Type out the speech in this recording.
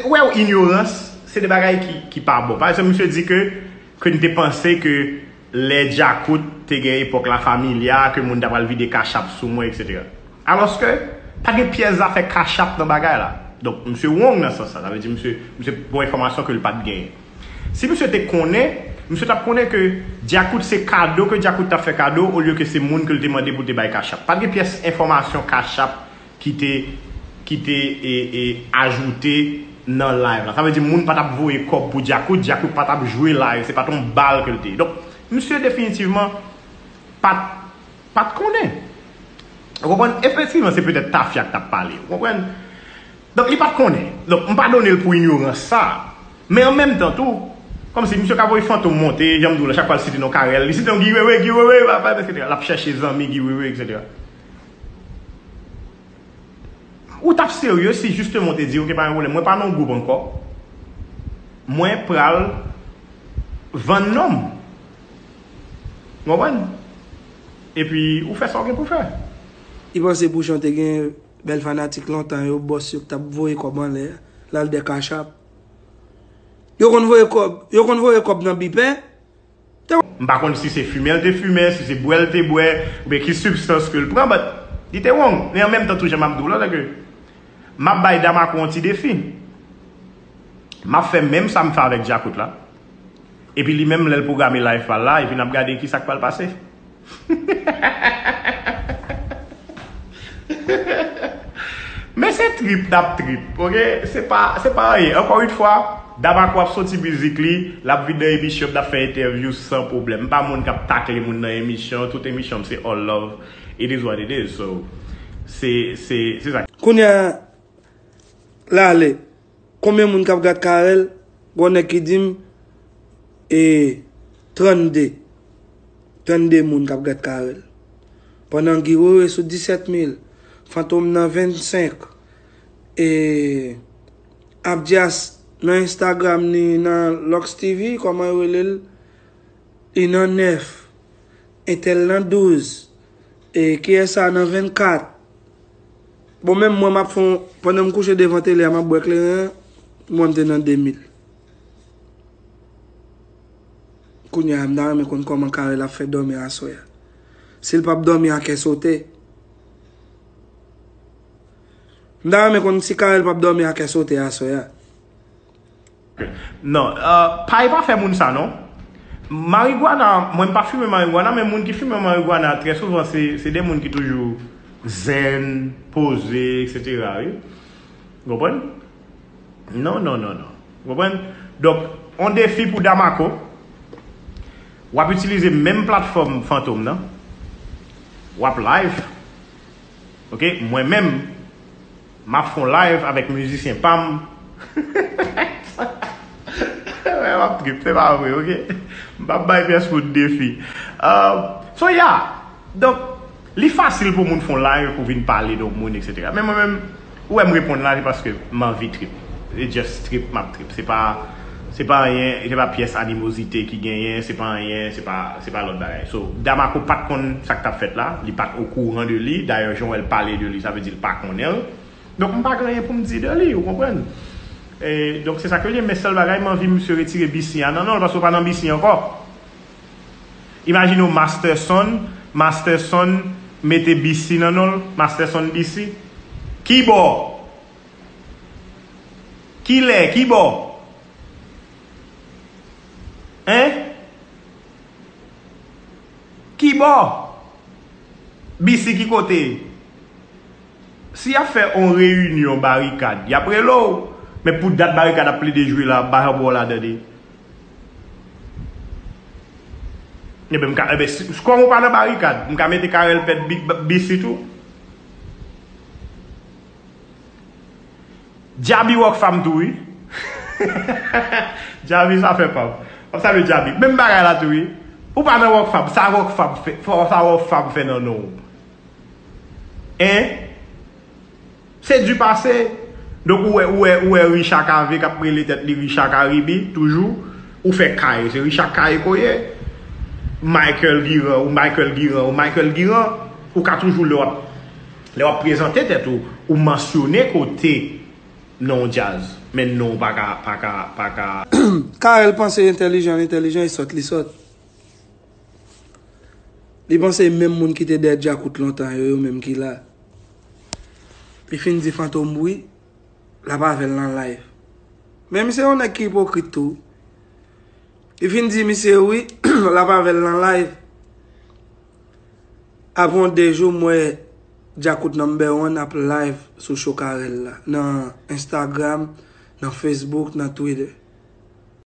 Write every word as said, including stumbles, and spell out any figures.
Ou wè, inyorans, se de bagay ki, ki pa bon. Pa egzanp, misye di ke, ke n te panse ke lè Djakout te gen epòk La Familia, ke moun ta pral vide Cash App sou mwen, etsetera. Alòske, pa gen pyès zafè Cash App nan bagay la. Donk, misye wrong nan sans sa. Sa vle di, misye, misye gon enfòmasyon ke l pa t genyen. Si misye te konnen, misye t ap konnen ke Djakout se kado ke Djakout t ap fè kado, olye ke se moun ke l te mande pou te bay Cash App. Pa t gen pyès enfòmasyon Cash App ki te, ki te e, e, ajoute nan live la. Sa vle di moun pa t ap voye kòb pou Djakout, Djakout pa t ap jwe live, se pa t yon bal ke l te ye. Donk, misye definitivman pa t, pa t konnen. Ou konprann? Efektivman, se petèt tafya k t ap pale. Ou konprann? Donk, li pa t konnen. Donk, m padone l pou inyorans sa. Men an menm tan tou, kòmsi misye ka voye fantom monte, jan m di w la, chak fwa l site non Carel, li site non Guy Wewe, Guy Wewe, etsetera. L ap chèche zanmi Guy Wewe, etsetera. Ou t ap serye si jisteman w te di, "Ok, pa gen pwoblèm, mwen pa nan gwoup ankò, mwen pral vann non m." Ou konprann? Epi, ou fè sa w gen pou fè. Li panse Pouchon te gen bèl fanatik lontan yo, bòs yo k t ap voye kòb anlè, l al dèyè Cash App. Yo konn voye kòb, yo konn voye kòb nan bipè. M pa konn si se fimen l te fimen, si se bwè l te bwè, oubyen ki sibstans ke l pran, but li te wrong. Men an menm tan tou, jan m ap di w la, se ke m ap bay Damako yon ti defi. M ap fè menm sa m fè avèk Djakout la. Epi li menm, lè l pwograme live pa l la, epi n ap gade ki sa k pral pase. Men se trip n ap trip, ok? Se pa, se pa anyen. Ankò yon fwa, Damako ap soti mizik li, l ap vin nan emisyon, n ap fè entèvyou san pwoblèm. M pa moun k ap takle moun nan emisyon, tout emisyon m se all love. It is what it is. So, se, se, se sa. Kounye a, l ale. Konbyen moun k ap gad Carel? Gon nèg ki di m, e, trannde. Trannde moun k ap gad Carel. Pandan Guy Wewe sou disèt mil, Fantom nan vennsenk, e, Abdias nan Instagram ni nan Lux T V, kòman yo rele l? Li nan nèf. Entèl nan douz. E kiyès sa nan vennkat? Bon, menm mwen, m ap fè yon, pandan m kouche devan tele a, m ap bwè kleren an, mwen, m te nan de mil. Kounye a, m ta renmen konn kòman Carel ap fè dòmi aswè a. Si l p ap dòmi a kè sote. M ta renmen konn si Carel p ap dòmi a kè sote aswè a. Non, euh, pay pa fè moun sa non. Marigwana, mwen m pa fimen marigwana, men moun ki fimen marigwana, trè souvan, se, se de moun ki toujou zen, poze, etsetera, wi. Ou konprann? Non, non, non, non. Ou konprann? Donk, on defi pou Damako. W ap itilize menm platfòm Fantom nan. W ap live. Ok, mwen menm, m ap fè yon live avèk mizisyen pa m. M ap trip, se pa vre, ok? M p ap bay pyès moun defi. Uh, so, yeah. Donk, li fasil pou moun fè yon live pou vin pale de yon moun, etsetera. Men mwen menm, ou wè m reponn la, se paske m anvi trip. Se just trip, m ap trip. Se pa, se pa anyen, se pa pyès animozite ki genyen, se pa anyen, se pa, se pa lòt bagay. So, Damako pa t konn sa k t ap fèt la, li pa t okouran de li. Dayè, jan w wè l pale de li, sa vle di l pa konnen l. Donk, m pa gen anyen pou m di de li, ou konprann? E, donk, se sa ke l ye, men sèl bagay, m anvi misye retire B C a nan non l, paske w pa nan B C ankò. Imajine w Masterson, Masterson mete B C nan non l, Masterson B C. Kibò? Kilè? Kibò? Hein? Kibò? B C ki kote? Si y ap fè on reyinyon Barikad, y ap rele w, men pou dat Barikad ap plede jwe la, m pa janm wè w ladan li. Ebyen, m ka, ebyen, si, kòm ou pa nan Barikad, m ka mete Carel pèt B C tou. Djabi Rockfam tou, wi. Djabi, sa fè pa m. M ap salye Djabi. Menm bagay la tou, wi. Ou pa nan Rockfam, sa Rockfam fè, fò sa Rockfam fè nan non w. Hein? Se du passé. Donk, ou wè, ou wè, ou wè Richard Cavé k ap rele tèt li Richard Caribe, toujou. Ou fè kay, se Richard Cavé ke w ye. Michael Guiran, ou Michael Guiran, ou Michael Guiran. Ou ka toujou, lè w ap, lè w ap prezante tèt ou, ou mansyone kote nan yon djaz. Men non, pa ka, pa ka, pa ka. Carel panse entèlijan, entèlijan, e sòt, li sòt. Li panse menm moun ki te dèyè Djakout lontan yo, yo menm ki la. Li fin di Fantom wi, l ap avè l nan live. Men misye yon nèg ki ipokrit tou. Li fin di misye wi, l ap avè l nan live. Apre yon de jou, m wè Djakout number one ap live sou show Carel la. Nan Instagram, nan Facebook, nan Twitter.